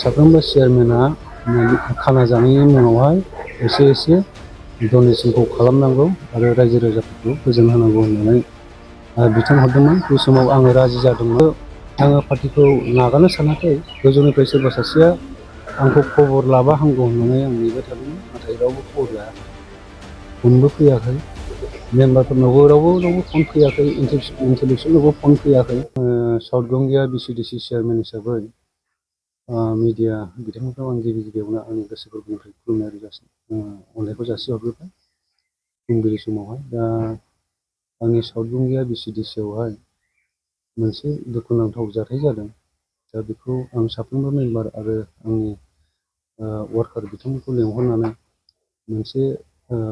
साफ्रोमबो चेयारमेना खाना जानायनि मुङावहाय एसे डनेसनखौ खालामनांगौ आरो रायजो राजाफोरखौ गोजोन होनांगौ होननानै बिथोन हरदोंमोन। बे समाव आङो राजि जादोंमोन। आङो पार्टिखौ नागारनो सानाखै। गोजौनिफ्राय सोरबा सासेया आंखौ खबर लाबा हामगौ होननानै आं नेबाय थादोंमोन, नाथाय रावबो खबर लायाखै, फनबो फैयाखै। मेम्बारफोरनावबो रावबो फन फैयाखै, इन्टेलेक्सुवेलनावबो फन फैयाखै। साउथ गंगिया बिसिडिसि चेयारमेन हिसाबै मिडिया बिथांमोनखौ आं गिबियावनो आंनि गोसो गोरबोनिफ्राय खुलुमनाय अननायखौ जासिहरग्रोबाय फुंबिलि समावहाय। दा आंनि साउथ गंगिया बिसिडिसियावहाय मोनसे दुखुनांथाव जाथाय जादों। दा बेखौ आं साफ्रोमबो मेम्बार आरो आंनि वार्कार बिथांमोनखौ लेंहरनानै मोनसे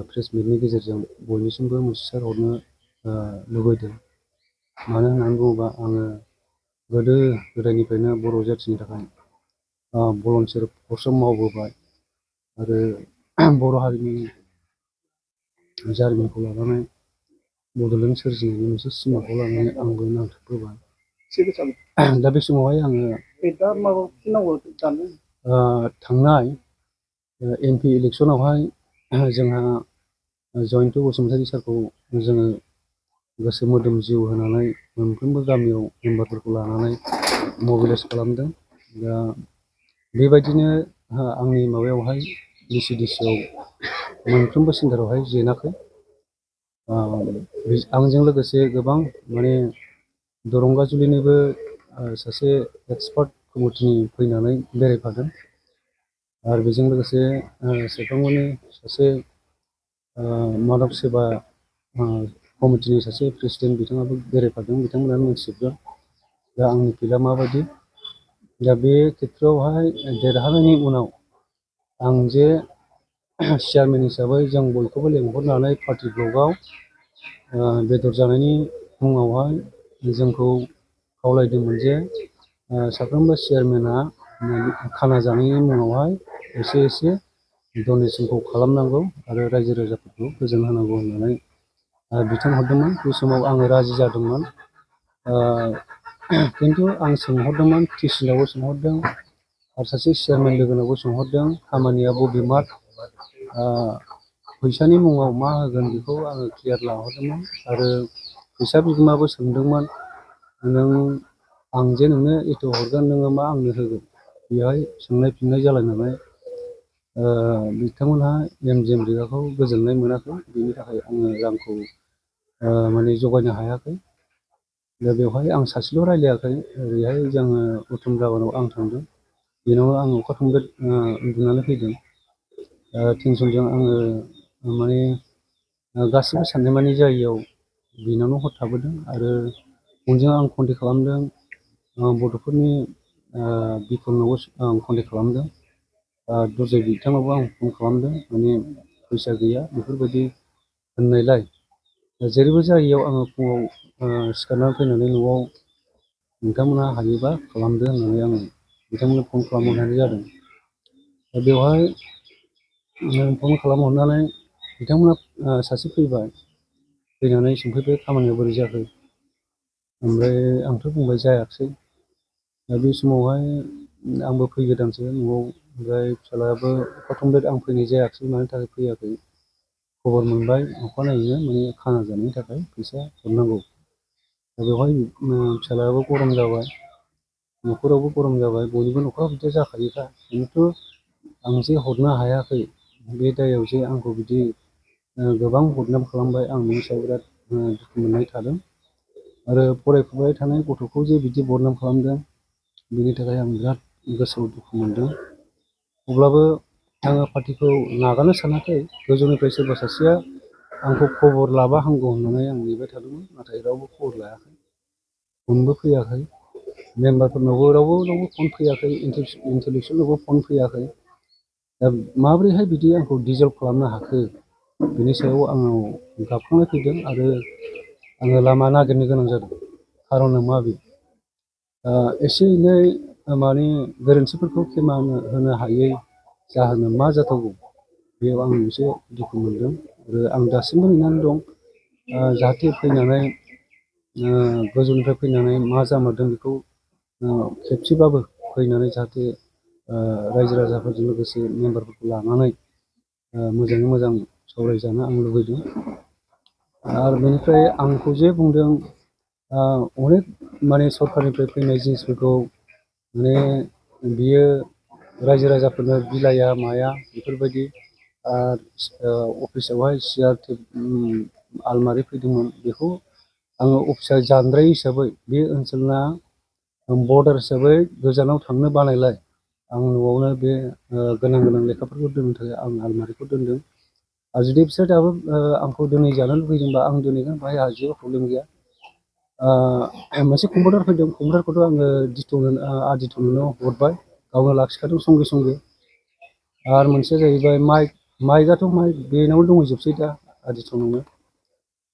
प्रेस मिटनि गेजेरजों बयनिसिमबो मिथिसारहरनो लुबैदों। मानो होननानै बुङोबा आङो गोदो गोदायनिफ्रायनो बर' जाथिनि थाखाय भलन्टियार पस्टआव मावबोबाय आरो बर' हारिनि जारिमिनखौ लानानै बड'लेण्ड सोरजिनायनि मोनसे सिमांखौ लानानै आंबो नांथाबबोबाय। दा बे समावहाय आङो थांनाय MP इलेक्सनावहाय जोंहा जयन्त बसुमतारी सारखौ जोङो गोसो मोदोम जिउ होनानै मोनफ्रोमबो गामियाव मेम्बारफोरखौ लानानै मबिलाइस खालामदों। दा बेबायदिनो आंनि माबायावहाय बिसिडिसियाव मोनफ्रोमबो सेन्टारावहाय जेनाखै। आंजों लोगोसे गोबां माने दरंगाजुलिनिबो सासे एक्सपार्ट कमिटिनि फैनानै बेरायफादों आरो बेजों लोगोसे सेरफांगुरिनि सासे माधब सेबा कमिटिनि सासे प्रेसिडेन्ट बिथाङाबो बेरायफादों। बिथांमोनानो मिथिजोबगोन दा आंनि फिल्डआ माबायदि। दा बे खेथ्रआवहाय देरहानायनि उनाव आं जे चेयारमेन हिसाबै जों बयखौबो लेंहरनानै पार्टि ब्लकआव बेदर जानायनि मुङावहाय जोंखौ खावलायदोंमोन जे साफ्रोमबो चेयारमेना खाना जानायनि मुङावहाय एसे डनेसनखौ खालामनांगौ आरो रायजो राजाफोरखौ गोजोन होनांगौ होननानै बिथोन हरदोंमोन। बे समाव आङो राजि जादोंमोन। खिन्थु आं सोंहरदोंमोन, TC-नावबो सोंहरदों आरो सासे चेयारमेन लोगोनावबो सोंहरदों खामानिया बबे मार्क, फैसानि मुङाव मा होगोन बेखौ आङो क्लियार लाहरदोंमोन आरो फैसा बिगोमाबो सोंदोंमोन नों आं जे नोंनो एथ' हरगोन नोङो मा आंनो होगोन। बेहाय सोंनाय फिननाय जालायनानै बिथांमोनहा MGM रिगाखौ गोजोननाय मोनाखै। बेनि थाखाय आङो रांखौ माने जगायनो हायाखै। दा बेवहाय आं सासेल' रायलायाखै, ओरैहाय जोङो उथुम गाबानाव आं थांदों, बेनावनो आं अखा थंब्लेट उन्दुनानै फैदों। टेनसनजों आङो माने गासिबो साननाय मानि जायैयाव बेनावनो हर थाबोदों आरो फनजों आं कन्टेक्ट खालामदों। बड'फोरनि बिफननावबो आं कन्टेक्ट खालामदों। दुरजय बिथांनावबो आं फन खालामदों, माने फैसा गैया बेफोरबायदि होननायलाय जेरैबो जायैयाव आङो फुङाव सिखारनानै फैनानै न'आव नोंथांमोनहा हायोबा खालामदो होननानै आङो बिथांमोननो फन खालामहरनाय जादों। दा बेवहाय फन खालामहरनानै बिथांमोना सासे फैबाय, फैनानै सोंफैबाय खामानिया बोरै जाखो। ओमफ्राय आंथ' बुंबाय जायाखिसै। दा बे समावहाय आंबो फैगोदानसो न'आव, ओमफ्राय फिसालायाबो अखा थंब्लेट आं फैनाय जायाखिसै मानि थाखाय फैयाखै, खबर मोनबाय अखानायैनो माने खाना जानायनि थाखाय फैसा हरनांगौ। दा बेवहाय फिसालायाबो गरम जाबाय, न'खरावबो गरम जाबाय, बयनिबो न'खराव बिदि जाखायोखा। खिन्थु आं जे हरनो हायाखै बे दायाव जे आंखौ बिदि गोबां बदनाम खालामबाय, आं बेनि सायाव बिराद दुखु मोननाय थादों। आरो फरायफुबाय थानाय गथ'खौ जे बिदि बदनाम खालामदों बेनि थाखाय आं बिराद गोसोआव दुखु मोनदों। अब्लाबो आङो पार्टिखौ नागारनो सानाखै। गोजौनिफ्राय सोरबा सासेया आंखौ खबर लाबा हामगौ होननानै आं नेबाय थादोंमोन, नाथाय रावबो खबर लायाखै, फनबो फैयाखै। मेम्बारफोरनावबो रावबो फन फैयाखै, इन्टेलेक्सुवेलनावबो फन फैयाखै। दा माबोरैहाय बिदि आंखौ डिजार्भ खालामनो हाखो, बिनि सायाव आंनाव गाबखांनाय फैदों आरो आङो लामा नागिरनो गोनां जादों। खार'ना मा बे एसे एनै माने गोरोन्थिफोरखौ खेमाना होनो हायै जाहोना मा जाथावगौ, बेयाव आं एसे दुखु मोनदों। आरो आं दासिमबो नेनानै दं जाहाथे फैनानै गोजौनिफ्राय फैनानै मा जामारदों बेखौ खेबसेबाबो फैनानै जाहाथे रायजो राजाफोरजों लोगोसे मेम्बारफोरखौ लानानै मोजाङै मोजां सावरायजानो आं लुबैदों। आरो बेनिफ्राय आंखौ जे बुंदों अनेक माने सरकारनिफ्राय फैनाय जिनिसफोरखौ माने बियो रायजो राजाफोरनो बिलाया माया बेफोरबायदि अफिसावहाय सियार आलमारि फैदोंमोन बेखौ आङो अफिसा जानद्राय हिसाबै बे ओनसोलना बर्डार हिसाबै गोजानाव थांनो बानायलाय आं न'आवनो बे गोनां गोनां लेखाफोरखौ दोननो थाखाय आं आलमारिखौ दोनदों। आरो जुदि बिसोर दाबो आंखौ दिनै जानो लुबैदोंबा आं दोनहैगोन, बाहाय आंहा जेबो प्रब्लेम गैया। मोनसे कम्पिउटार फैदों, कम्पिउटारखौथ' आङो आदित्यनो हरबाय, गावनो लाखिखादों संगे संगे। आरो मोनसेया जाहैबाय माइकआथ' बेनावनो दंहैजोबसै दा आदित्यनावनो।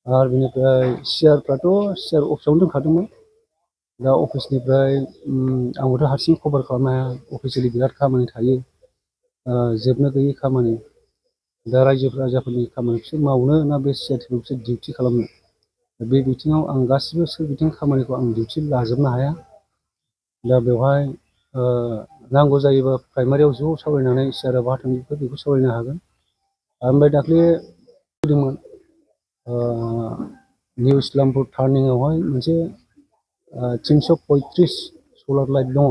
आरो बेनिफ्राय सियारफ्राथ' सियार अफिसावनो दोनखादोंमोन। दा अफिसनिफ्राय आंबोथ' हारसिं कभार खालामनो हाया, अफिसियेलि बिराद खामानि थायो, जोबनो गैयै खामानि। दा रायजो राजाफोरनि खामानि बिसोर मावनो ना बे सिआरटिएफआव बिसोर डिउटि खालामनो? बे बिथिङाव आं गासिबो सोरबिथिं खामानिखौ आं डिउटि लाजोबनो हाया। दा बेवहाय नांगौ जायोबा प्राइमारियाव ज' सावरायनानै सिआरआ बहा थांजोबखो बेखौ सावरायनो हागोन। ओमफ्राय दाख्लै फैदोंमोन निउ इस्लामपुर टार्निंआवहाय मोनसे 335 सलार लाइट दङ।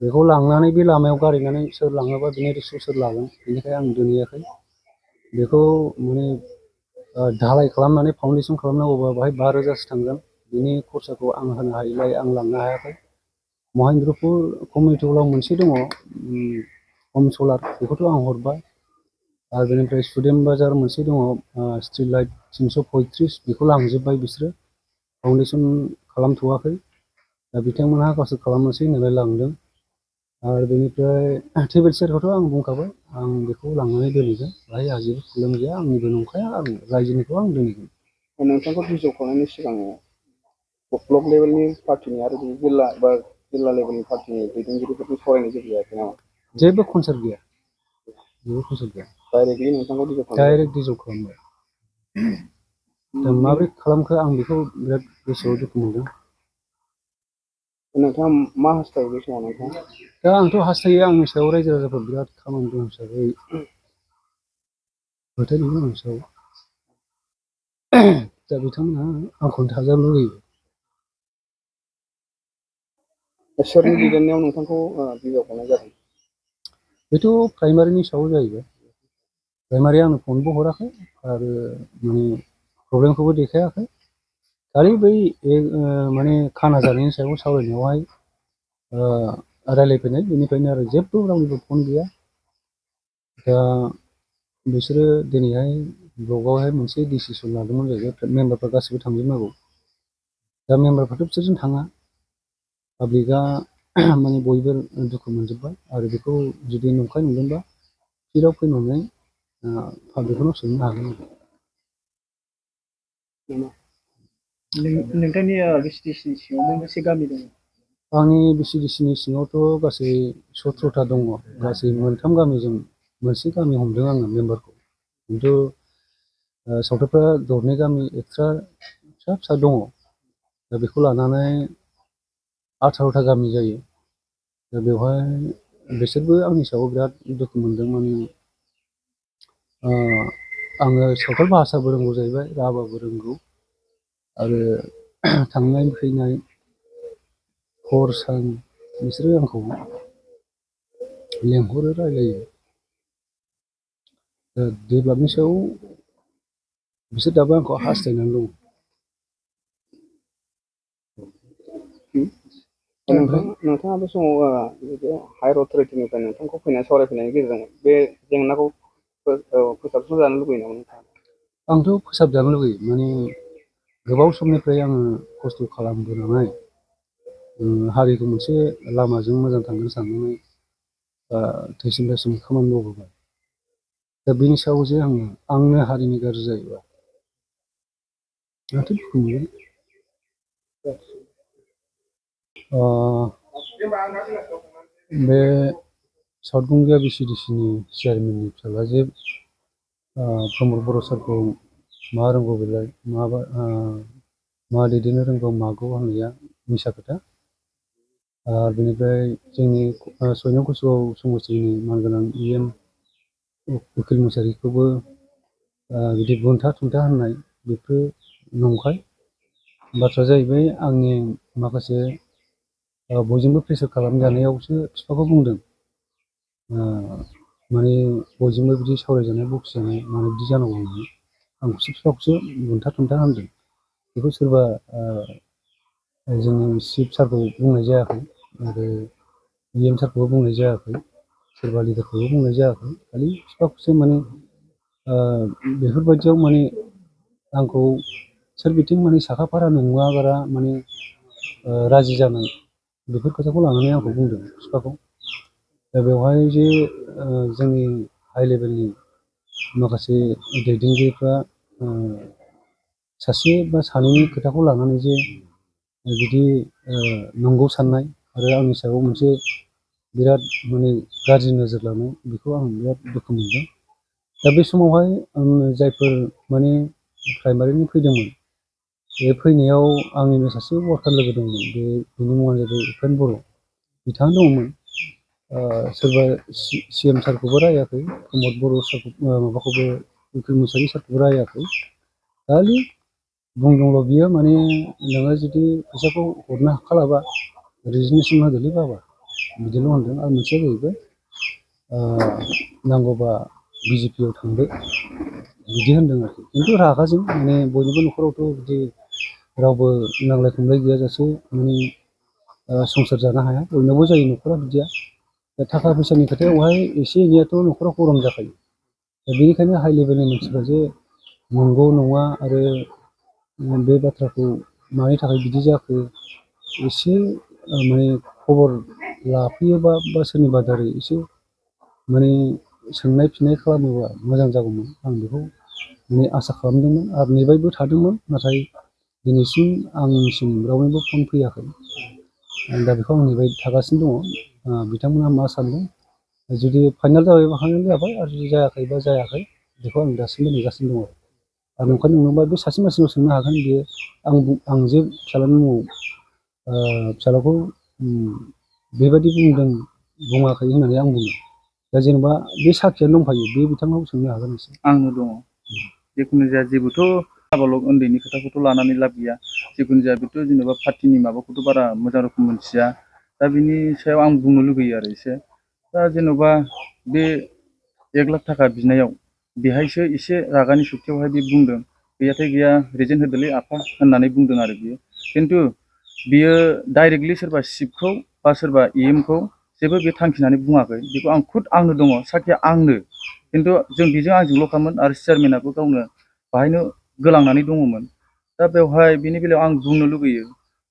बेखौ लांनानै बे लामायाव गारहैनानै सोर लाङोबा बिनि रिक्सखौ सोर लागोन? बेनिखाय आं दोनहैयाखै। बेखौ माने धालाय खालामनानै फाउन्डेसन खालामनांगौबा बाहाय 5,000सो थांगोन। बिनि खरसाखौ आं होनो हायिलाय आं लांनो हायाखै। महेन्द्रपुर कमिउनिटि हलाव मोनसे दङ हम सलार, बेखौथ' आं हरबाय। आरो बेनिफ्राय सुदेम बाजार मोनसे दङ स्ट्रिट लाइट 335, बेखौ लांजोब्बाय बिसोरो, फाउन्डेसन खालामथ'वाखै। दा बिथांमोनहा गावसोर खालामनोसै होननानै लांदों। आरो बेनिफ्राय टेबोल चेयारखौथ' आं बुंखाबाय, आं बेखौ लांनानै दोनहैगोन, बाहाय आंहा जेबो प्रब्लेम गैया। आंनिबो नंखाया, आं रायजोनिखौ आं दोनहैगोन। नोंथांखौ बिजौखांनायनि सिगां ब्लक लेभेलनि पार्टिनि आरो जिल्ला बा जिल्ला लेभेलनि पार्टिनि दैदेनगिरिफोरजों सावरायनाय जेबो जायाखै नामा? जेबो कनसार्ट गैया, जेबो कनसार्ट गैया। डाइरेक्टलि नोंथांखौ डाइरेक्ट डिजल्भ खालामबाय। दा माबोरै खालामखो आं बेखौ बिराद गोसोआव दुखु मोनदों। नोंथाङा मा हास्थायो बे समाव नोंथाङा? दा आंथ' हास्थायो आंनि सायाव रायजो राजाफोर बिराद खामानि दं हिसाबै फोथायनाय दं आंनि सायाव। दा बिथांमोनहा आंखौनो थाजानो लुगैयो। सोरनि दैदेननायाव नोंथांखौ बिजावखांनाय जादों? बेथ' प्राइमारिनि सायाव जाहैबाय। प्राइमारिया आंनो फनबो हराखै आरो माने प्रब्लेमखौबो देखायाखै। खालि बै माने खाना जानायनि सायाव सावरायनायावहाय रायज्लायफैनाय, बेनिफ्रायनो आरो जेबो रावनिबो फन गैया। दा बिसोरो दिनैहाय ब्लकआवहाय मोनसे डिसिसन लादोंमोन जाहैबाय, मेम्बारफ्रा गासिबो थांजोबनांगौ। दा मेम्बारफ्राथ' बिसोरजों थाङा। पाब्लिकआ माने बयबो दुखु मोनजोब्बाय। आरो बेखौ जुदि नंखाय नंदोंबा फिल्डआव फैनानै पाब्लिकखौनो सोंनो हागोन। नोंथांनि बिसिडिसिनि सिङाव मोनबेसे गामि दङ? आंनि बिसिडिसिनि सिङावथ' गासै 17टा दङ। गासै 3 गामिजों मोनसे गामि हमदों आङो मेम्बारखौ। खिन्थु सावथालफ्रा 2 गामि एक्सट्रा फिसा फिसा दङ। दा बेखौ लानानै 18टा गामि जायो। दा बेवहाय बिसोरबो आंनि सायाव बिराद दुखु मोनदों। माने आङो सावथाल भाषाबो रोंगौ जाहैबाय, राभाबो रोंगौ। आरो थांनाय फैनाय हर सान बिसोरो आंखौ लेंहरो, रायलायो। दा डेभेलपनि सायाव बिसोर दाबो आंखौ हास्थायनानै दं। नोंथाङा बे समाव हायार अथ'रिटिनिफ्राय नोंथांखौ फैनानै सावरायफैनायनि गेजेरजों बे जेंनाखौ फोसाबस्रांजानो लुबैयो नामा नोंथाङा? आंथ' फोसाबजानो लुगैयो। माने गोबाव समनिफ्राय आङो खस्थ' खालामबोनानै हारिखौ मोनसे लामाजों मोजां थांगोन साननानै थैसोम थैसोम खामानि मावबोबाय। दा बेनि सायाव जे आंनो हारिनि गाज्रि जायोबा आंहाथ' दुखु मोनगोन। बे साउथ गंगिया बिसिडिसिनि चेयारमेननि फिसाज्ला जे प्रमद बर' सारखौ मा रोंगौ बेलाय, मा दैदेननो रोंगौ मागौ होननाया मिसा खोथा। बेनिफ्राय जोंनि 6 नं कुसुगाव समस्तिनि मानगोनां EM उकिल मुसाहारिखौबो बिदि बुंथा थुंथा होननाय बेफोर नंखाय बाथ्रा जाहैबाय। आंनि माखासे बयजोंबो प्रेसार खालामजानायावसो बिफाखौ बुंदों। माने बयजोंबो बिदि सावरायजानाय बखिजानाय मानो बिदि जानांगौ होननानै आंखौसो बिफाखौसो बुंथा थुंथा होनदों। बेखौ सोरबा जोंनि चिफ सारखौ बुंनाय जायाखै आरो EM सारखौबो बुंनाय जायाखै, सोरबा लिडारखौबो बुंनाय जायाखै। खालि बिफाखौसो माने बेफोरबायदियाव माने आंखौ सोरबिथिं माने साखाफारा नङागारा माने राजि जानाय बेफोर खोथाखौ लानानै आंखौ बुंदों बिफाखौ। दा बेवहाय जे जोंनि हाइ लेभेलनि माखासे दैदेनगिरिफ्रा सासे बा सानैनि खोथाखौ लानानै जे बिदि नंगौ साननाय आरो आंनि सायाव मोनसे बिराद माने गाज्रि नोजोर लानाय, बेखौ आं बिराद दुखु मोनदों। दा बे समावहाय जायफोर माने प्राइमारिनि फैदोंमोन, बे फैनायाव आंनिनो सासे वार्कार लोगो दंमोन, बेनि मुङानो जाहैबाय उपेन बर'। बिथाङा दंमोन। सोरबा CM सारखौबो रायाखै, प्रमद बर' सारखौ माबाखौबो उकिल मुसाहारि सारखौबो रायाखै। खालि बुंदोंल' बियो माने नोङो जुदि फैसाखौ हरनो हाखालाबा रिजिगनेसन होदोलै बाबा, बिदिल' होनदों। आरो मोनसेया जाहैबाय नांगौबा BJP आव थांदो बिदि होनदों आरोखि। खिन्थु रागाजों माने बयनिबो न'खरावथ' बिदि रावबो नांलाय खमलाय गैयाजासे माने संसार जानो हाया, बयनावबो जायो न'खरा बिदिया। दा थाखा फैसानि खोथायावहाय एसे एनैयाथ' न'खरा गरम जाखायो। दा बेनिखायनो हाइ लेभेलनि मानसिफ्रा जे नंगौ नङा आरो बे बाथ्राखौ मानि थाखाय बिदि जाखो एसे माने खबर लाफैयोबा बा सोरनिबा दारै एसे माने सोंनाय फिन्नाय खालामोबा मोजां जागौमोन, आं बेखौ माने आसा खालामदोंमोन आरो नेबायबो थादोंमोन। नाथाय दिनैसिम आंनिसिम रावनिबो फन फैयाखै। दा बेखौ आं नेबाय थागासिनो दङ। बिथांमोनहा मा सानदों, जुदि फाइनाल जाबायबा फाइनाल जाबाय, आरो जुदि जायाखैबा जायाखै, बेखौ आं दासिमबो नेगासिनो दङ। आरो नंखाय नंदोंबा बे सासे मानसिनाव सोंनो हागोन, बेयो आं जे फिसाज्लानि मुङाव फिसाज्लाखौ बेबायदि बुंदों बुङाखै होननानै आं बुङो। दा जेनेबा बे साखियानो दंखायो, बे बिथांनाव सोंनो हागोन एसे। आंनो दङ। जिखुनु जाया जेबोथ' हाबाल' उन्दैनि खोथाखौथ' लानानै लाब गैया। जिखुनु जाया बेथ' जेनेबा पार्टिनि माबाखौथ' बारा मोजां रोखोम मोनथिया। दा बिनि सायाव आं बुंनो लुगैयो आरो एसे। दा जेन'बा बे 1 लाख थाखा बिनायाव बेहायसो एसे रागानि सुख्थियावहाय बे बुंदों, गैयाथाय गैया रिजेक्ट होदोलै आफा होननानै बुंदों आरो बियो। खिन्थु बियो डाइरेक्टलि सोरबा चिफखौ बा सोरबा EM खौ जेबो बे थांखिनानै बुङाखै। बेखौ आं खुद आंनो दङ, साखिया आंनो। खिन्थु जों बेजों आंजोंल'खामोन आरो चेयारमेनाबो गावनो बाहायनो गोलांनानै दङमोन। दा बेवहाय बेनि बेलायाव आं बुंनो लुगैयो,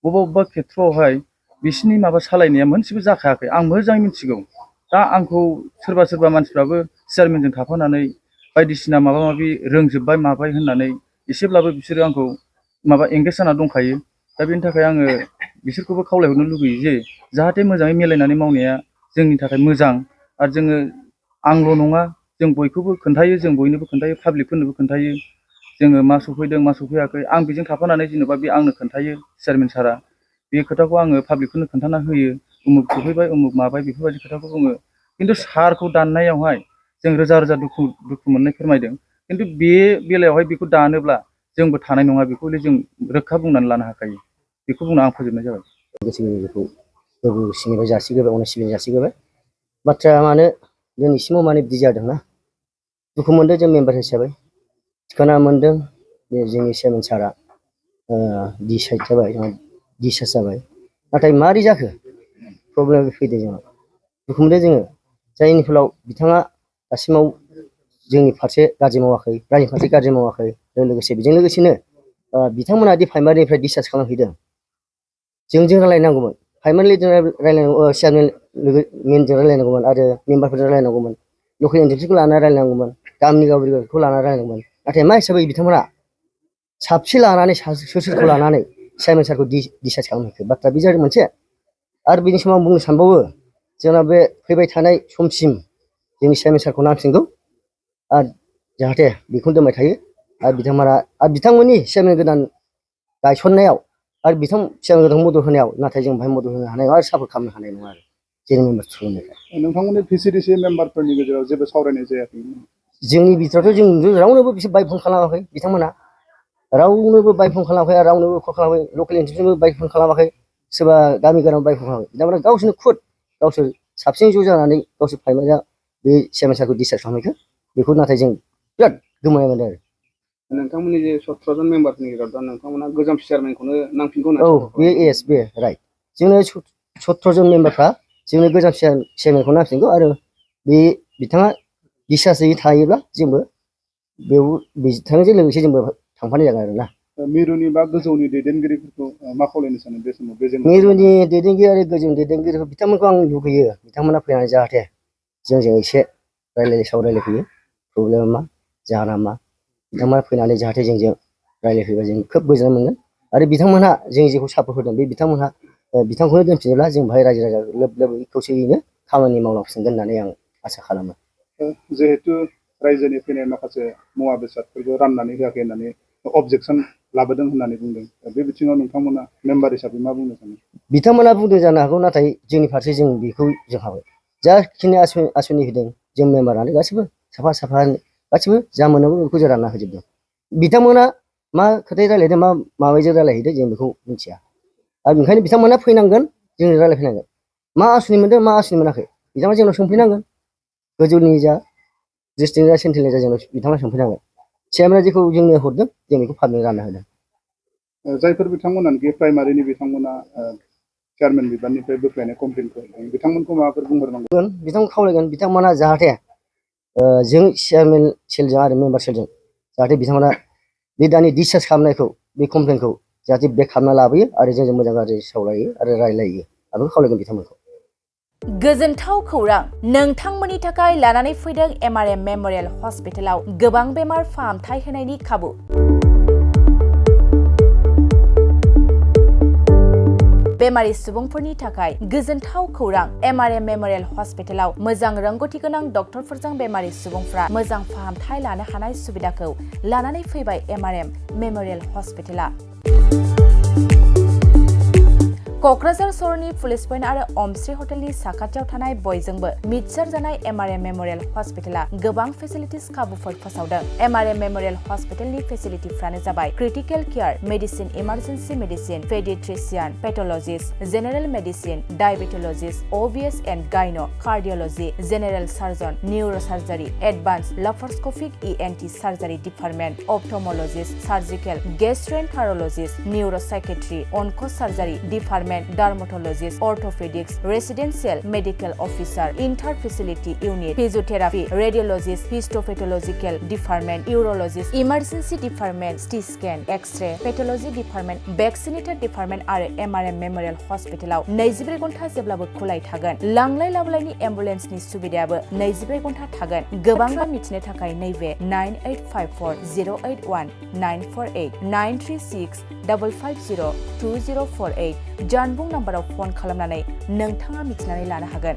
बबेबा खेथ्रआवहाय बिसिनि माबा सालायनाया मोनसेबो जाखायाखै, आं मोजाङै मिथिगौ। दा आंखौ सोरबा मानसिफ्राबो चेयारमेनजों थाफानानै बायदिसिना माबा माबि रोंजोबबाय माबाय होननानै एसेब्लाबो बिसोरो आंखौ माबा एंगेज जाना दंखायो। दा बेनि थाखाय आङो बिसोरखौबो खावलायहरनो लुगैयो जे जाहाथे मोजाङै मिलायनानै मावनाया जोंनि थाखाय मोजां। आरो जोङो आंल' नङा, जों बयखौबो खोन्थायो, जों बयनोबो खोन्थायो, पाब्लिकफोरनोबो खोन्थायो। जोङो मा सफैदों मा सफैयाखै आं बेजों थाफानानै जेनेबा बे आंनो खोन्थायो चेयारमेन सारा। बे खोथाखौ आङो पाब्लिकफोरनो खोन्थाना होयो, उमुक सफैबाय उमुक माबाय बेफोरबायदि खोथाखौ बुङो। खिन्थु सारखौ दाननायावहाय जों रोजा रोजा दुखु मोननाय फोरमायदों। खिन्थु बे बेलायावहाय बेखौ दानोब्ला जोंबो थानाय नङा, बेखौ जों रोखा बुंनानै लानो हाखायो। बेखौ बुंना आं फोजोबनाय जाबाय। गोसो गोरबो सिंनिफ्राय जासिग्रोबाय, अननाय सिबिनाय जासिग्रोबाय। बाथ्राया मानो दिनैसिमाव मानो बिदि जादोंना, दुखु मोनदों जों मेम्बार हिसाबै। खोनानो मोनदों बे जोंनि चेयारमेन सारा डिसाइड जाबाय, डिसचार्ज जाबाय। नाथाय मारै जाखो प्रब्लेम फैदों जोंनाव। दुखु मोनदों जोङो, जायनि फलाव बिथाङा दासिमाव जोंनि फारसे गाज्रि मावाखै, रायजोनि फारसे गाज्रि मावाखै। लोगोसे बेजों लोगोसेनो बिथांमोना दि प्राइमारिनिफ्राय डिसचार्ज खालामहैदों, जोंजों रायलायनांगौमोन। प्राइमारिजों रायलायनांगौ, चेयारमेन मेनजों रायलायनांगौमोन आरो मेम्बारफोरजों रायलायनांगौमोन। लकेल एजेन्सिखौ लानानै रायलायनांगौमोन, गामिनि गावखौ लानानै रायलायनांगौमोन। नाथाय मा हिसाबै बिथांमोना साबसे लानानै सोरखौ लानानै चेयारमेन सारखौ डिसचार्ज खालामहैखो, बाथ्रा बे जादों मोनसे। आरो बिनि समाव आं बुंनो सानबावो, जोंना बे फैबाय थानाय समसिम जोंनि चेयारमेन सारखौ नांसिनगौ आरो जाहाथे बेखौनो दोनबाय थायो। आरो बिथांमोना आरो बिथांमोननि चेयारमेन गोदान गायसननायाव आरो बिथां सिगां मदद होनायाव नाथाय जों बाहाय मदद होनो हानाय नङा आरो सापर्ट खालामनो हानाय नङा आरो जेरै मेम्बार सुबुंनिफ्राय नोंथांमोननि VCDC मेम्बारफोरनि गेजेराव जेबो सावरायनाय जायाखै? जोंनि बिथोरावथ' जों रावनोबो बिसोर बाय फन खालामाखै बिथांमोना रावनोबो बाय फन खालामाखै आरो रावनोबो कल खालामाखै लकेल एनटिटिनोबो बाय फन खालामाखै सोरबा गामि गानाव बाय फन खालामाखै बिथांमोना गावसोरनो खुद गावसोर साबसिन ज' जानानै गावसोर फाइमाया बे चेयारमेन सारखौ डिसचार्ज खालामनायखौ बेखौ नाथाय जों बिराद गोमोनाय मोनदों आरो नोंथांमोननि जे 17 जन मेम्बारफोरनि गेजेराव दा नोंथांमोना गोजाम चेयारमेनखौनो नांफिनगौ औ बे एस बे राइट जोंनो 17 जन मेम्बारफ्रा जोंनो गोजाम चेयारमेनखौ नांफिनगौ आरो बे बिथाङा डिसचार्जयै थायोब्ला जोंबो बेयाव बिथांजों लोगोसे जोंबो थांफानाय जागोन आरोना मिरुनि बा गोजौनि दैदेनगिरिफोरखौ मा खावलायनो सानो बे समाव बे जों मिरुनि दैदेनगिरि आरो गोजौनि दैदेनगिरिफोर बिथांमोनखौ आं लुगैयो बिथांमोना फैनानै जाहाथे जोंजों एसे सावरायलायफैयो प्रब्लेमा मा जाहोना मा बिथांमोना फैनानै जाहाथे जोंजों रायलायफैबा जों खोब गोजोननाय मोनगोन आरो बिथांमोनहा जों जेखौ सापर्ट होदों बे बिथांमोनहा बिथांखौनो दोनफिनोब्ला जों बाहाय रायजो राजा लोब लोब खौसेयैनो खामानि मावलांफिनगोन होननानै आं आसा खालामो जिहेतु रायजोनि फैनाय माखासे मुवा बेसादफोरखौ राननानै होआखै होननानै अबजेक्सन लाबोदों होननानै बुंदों बे बिथिङाव नोंथांमोना मेम्बार हिसाबै मा बुंनो सानो? बिथांमोना बुंदों जानो हागौ नाथाय जोंनि फारसे जों बेखौ जों हाबाय जाखिनि आसनि होदों जों मेम्बारानो गासिबो साफा गासिबो जा मोननांगौ बेखौ जों रानना होजोबदों बिथांमोना मा खोथाय रायलायदों मा माबायजों रायलायहैदों जों बेखौ मिथिया आरो ओंखायनो बिथांमोना फैनांगोन जों रायलायफैनांगोन मा आसनि मोनदों मा आसनि मोनाखै बिथांमोना जोंनाव सोंफैनांगोन गोजौनि जा डिस्ट्रिक्ट जा सेन्ट्रेलनि जा जोंनाव बिथांमोना सोंफैनांगोन चेयारमेना जेखौ जोंनो हरदों जों बेखौ फारनै रानना होदों जायफोर बिथांमोनानोखि प्राइमारिनि बिथांमोना चेयारमेन बिबाननिफ्राय बोख्लायनाय कमप्लेनखौ होदों बिथांमोनखौ माबाफोर बुंहरनांगौ? बिथांमोनखौ खावलायगोन बिथांमोना जाहाथे जों चेयारमेन सेलजों आरो मेम्बार सेलजों जाहाथे बिथांमोना बे दानि डिसचार्ज खालामनायखौ बे कमप्लेनखौ जाहाथे बेक खालामना लाबोयो आरो जोंजों मोजां गाज्रि सावरायो आरो रायलायो आं बेखौ खावलायगोन बिथांमोनखौ गोजोनथाव खौरां नोंथांमोननि थाखाय लानानै फैदों MRM मेम'रियेल हस्पिटालाव गोबां बेमार फाहामथाय होनायनि खाबु बेमारि सुबुंफोरनि थाखाय गोजोनथाव खौरां MRM मेम'रियेल हस्पिटालाव मोजां रोंगौथि गोनां डक्टरफोरजों बेमारि सुबुंफ्रा मोजां फाहामथाय लानो हानाय सुबिदाखौ लानानै फैबाय MRM मेम'रियेल हस्पिटाला क'क्राझार सहरनि पुलिस पइन्ट आरो अमश्री हटेलनि साखाथियाव थानाय बयजोंबो मिथिसार जानाय MRM मेम'रियेल हस्पिटाला गोबां फेसिलिटिस खाबुफोर फोसावदों MRM मेम'रियेल हस्पिटालनि फेसिलिटिफ्रानो जाबाय critical care medicine emergency medicine paediatrician pathologist general medicine diabetologist OBS and gynae cardiology general surgeon neuro surgery advance laparoscopic ENT surgery department ophthalmologist surgical gastroenterologist neuro psychiatry onco surgery department dermatologist orthopaedics residential medical officer inter facility unit physiotherapy radiologist histopathological department urologist emergency department CT scan X-ray pathology department vaccinator department आरो MRM memorial हस्पिटालाव 24 घन्टा जेब्लाबो खुलाय थागोन लांलाय लाबोलायनि एम्बुलेन्सनि सुबिदायाबो 24 घन्टा थागोन गोबां मिथिनो थाखाय नैबे 9854081948 93655020048 जानबुं नाम्बाराव फन खालामनानै नोंथाङा मिथिनानै लानो हागोन।